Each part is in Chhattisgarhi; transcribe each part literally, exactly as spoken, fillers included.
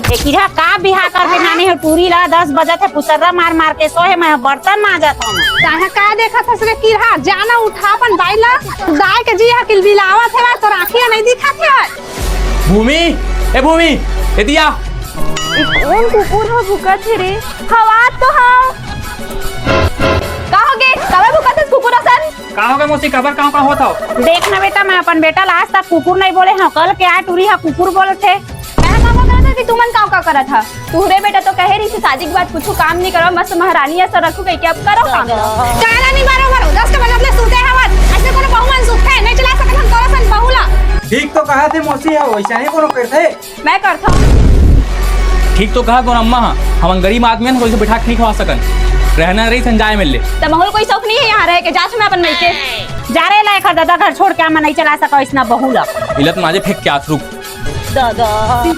ए किरहा, का बिहा कर बिठाने हो टूरी ला? दस बजत हे, पुसर्रा मार मार के सोहे, मैं बर्तन मांजत हूँ। ताहा का देखत हस रे किरहा? जाना उठा अपन बाई ला। दाई के जी हा किलबिलावत हे, तोर आँखी हा नहीं दिखत हे। भूमि, ए भूमि, ए दिया। ए कोन कुकुर ह भुकत हे रे? हवा तो हा। का होगे? काबर भुकत हस कुकुर असन? का होगे मौसी, काबर कांव कांव होत हव? देख ना बेटा, मैं अपन बेटा ला आज तक कुकुर नहीं बोले हव, कल के आ टूरी हा कुकुर बोलथे। मैं का करत हव कि तुमन कांव कांव करत हव? तुहरे बेटा तो कहे रहिस, शादी के बाद कुछु काम नहीं करव, मस्त महारानी असन रखहूं कहिके, अब करो काम। काला नहीं बारो बारो, दस के बजत ले सुते हवत, ऐसे कोनो बहू मन सुतथे, नहीं चला सकत हम तोर असन बहू ला। ठीक तो कहत हे मौसी हा, वैसा नहीं कोनो करथे। मैं करथव। ठीक तो कहा कौन अम्मा हा, हमन गरीब आदमी हन, कोई से बिठा के नहीं खवा सकन। रहना रही संजाय मिल ले। त महूं ल कोई शौक नहीं हे यहाँ रहे के, जात हंव मैं अपन मइके। जा रे ला, एखर ददा घर छोड़ के हमन नहीं चला सकव इसना बहू ला। इलत माजे फेंक के आस रुक। ददा।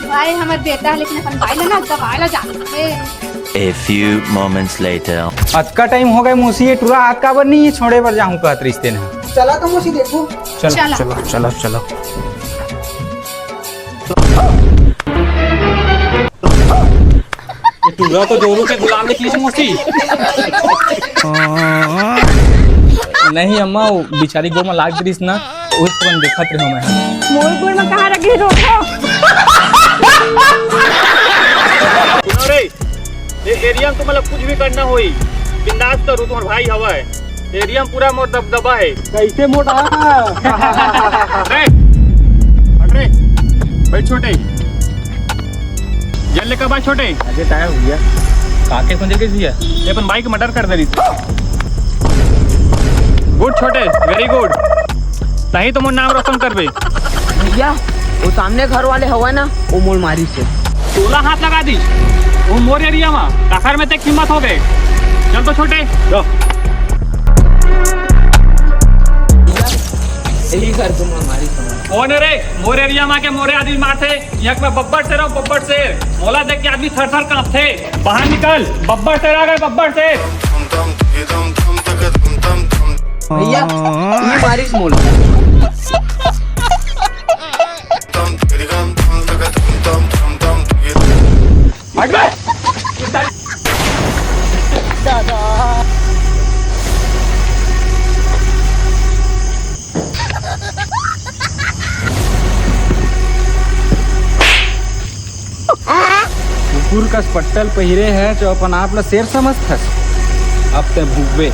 भाई हमर बेटा हे, लेकिन अपन बाई ला ना दबाए ला जाथे। A few moments later. अतका टाइम होगे मौसी, ये टूरा आत काबर नहीं हे? छोड़े बर जाहूं कहत रहिस तेन हा। चला तो मौसी देखहूं। चला, चला। चला, चला, चला। ये टूरा तो दोनों के गुलाम निकलिस मौसी। नहीं अम्मा, वो बिचारी गोड़ में लाग गिरिस ना, वही तुरंत देखत रहे मैं। मोर गोड़ में कहाँ लगे रोको? सुनो रे, ये एरिया में तुम्हारा कुछ भी करना होई, बिंदास करो, तुम्हारा भाई हवा है। एरिया में पूरा मोर दबदबा है। कैसे मोटा? ए, हट रे। बैठ छोटे। जल लेकर बा छोटे। अरे टायर हो गया। काके समझ के भैया? ये अपन भाई के मर्डर कर देनी। गुड छोटे, वेरी गुड। तही तो मोर नाम रोशन करबे। भैया, वो सामने घर वाले हवा ना, वो मोर मारिस हे। तोला हाथ लगा दी, वो मोर एरिया मा, तखर में ते हिम्मत होगे। चल तो छोटे, लो। यही घर तुम हमारी समझ। कौन हे रे? मोर एरिया मा के मोरे आदमी मारथे। यहाँ के मैं बब्बर शेर हूँ, बब्बर शेर। मोला देख के आदमी थर थर कांपथे। बाहर निकल, बब्बर शेर आ गे, बब्बर शेर। भैया, ये मारिस मोला। कुकुर कस पट्टल पहिरे हे, जो अपन आप ला शेर समझथस, अब ते भुगबे।